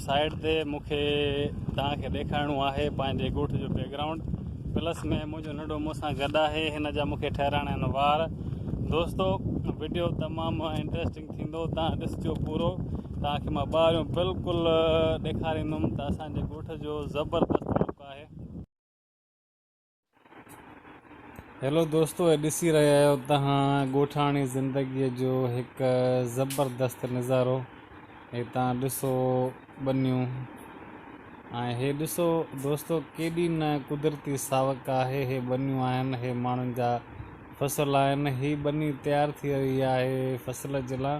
Side تي مون کي توهان کي ڏيکارڻو آهي پنهنجي ڳوٺ جو بيڪ گرائونڊ پلس ۾ منهنجو ننڍو مون سان گڏ آهي هن جا مون کي ٺهرائڻا آهن وار دوستو وڊيو تمام انٽريسٽنگ ٿيندو توهان ڏسجو پورو توهان کي مان ٻاهريون بلڪل ڏيکاريندم ته اسان جي ڳوٺ جو زبردست لڪ آهي. هيلو دوستو هي ڏسي رهيا آهيو توهان ڳوٺاڻي زندگي جو هڪ زبردست نظارو هي توهان ڏسو ٻنيون ۽ هي ڏسو دوستو ڪيڏي نه قدرتي ساوڪ آهي هي ٻنيون آهن هي ماڻهن جا فصل آهن هي ٻني تيار ٿي رهي آهي فصل جي لاء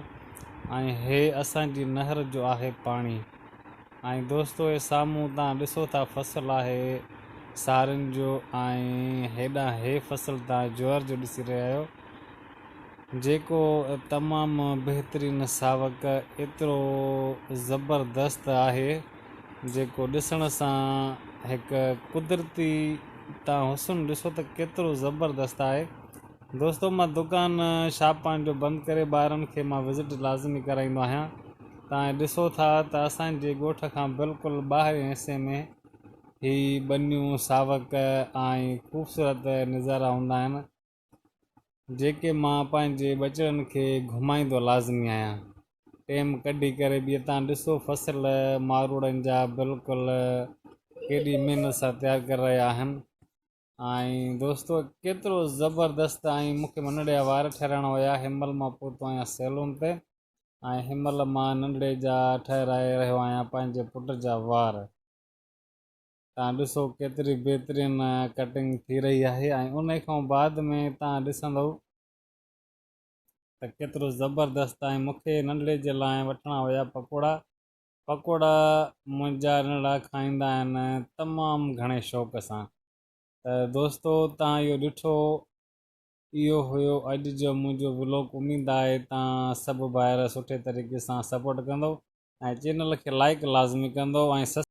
۽ هي اسان جي نهر جو آهي پاڻي ۽ دوستو هي سامهون تان ڏسو ٿا فصل آهي سارين جو ۽ هيڏانهن هي فصل تان جوئر جو ڏسي رهيا آهيو جيڪو تمام بهترين ساوڪ ايترو زبردست آهي جيڪو ڏسڻ سان هڪ قدرتي تان حسن ڏسو ته ڪيترو زبردست آهي دوستو مان دڪان شاپ پنهنجو بند ڪري ٻارن کي مان وزٽ لازمي ڪرائيندو آهيان تان ڏسو ٿا ته اسان جي ڳوٺ کان بلڪل ٻاهرين حصي ۾ هي ٻنيون ساوڪ ۽ خوبصورت نظارا هوندا آهن جيڪي مان پنهنجي ٻچڙن کي گهمائيندو لازمي آهيان ٽيم ڪڍي ڪري به تان ڏسو فصل ماروئڙن جا بلڪل ڪيڏي محنت سان تيار ڪري رهيا آهن ۽ دوستو ڪيترو زبردست ۽ مون کي ننڍڙي جا وار ٺهرائڻا هيا هن مهل مان پهتو آهيان سيلون تي ۽ هن مهل مان ننڍڙي جا ٺهرائي رهيو آهيان پنهنجي پٽ جا وار تان ڏسو ڪيتري بهترين ڪٽنگ ٿي رهي آهي ۽ ان کان بعد ۾ تان ڏسندو ته ڪيترو زبردست ۽ مون کي ننڍڙي جي لاء وٺڻا هيا پڪوڙا پڪوڙا منهنجا ننڍڙا کائيندا آهن تمام گهڻي شوق سان ته دوستو تان اهو ڏٺو اهو هيو اڄ جو منهنجو ولاگ اميد آهي تان سڀ ڀائر سٺي طريقي سان سپورٽ ڪندو ۽ چينل کي لائڪ لازمي ڪندو ۽.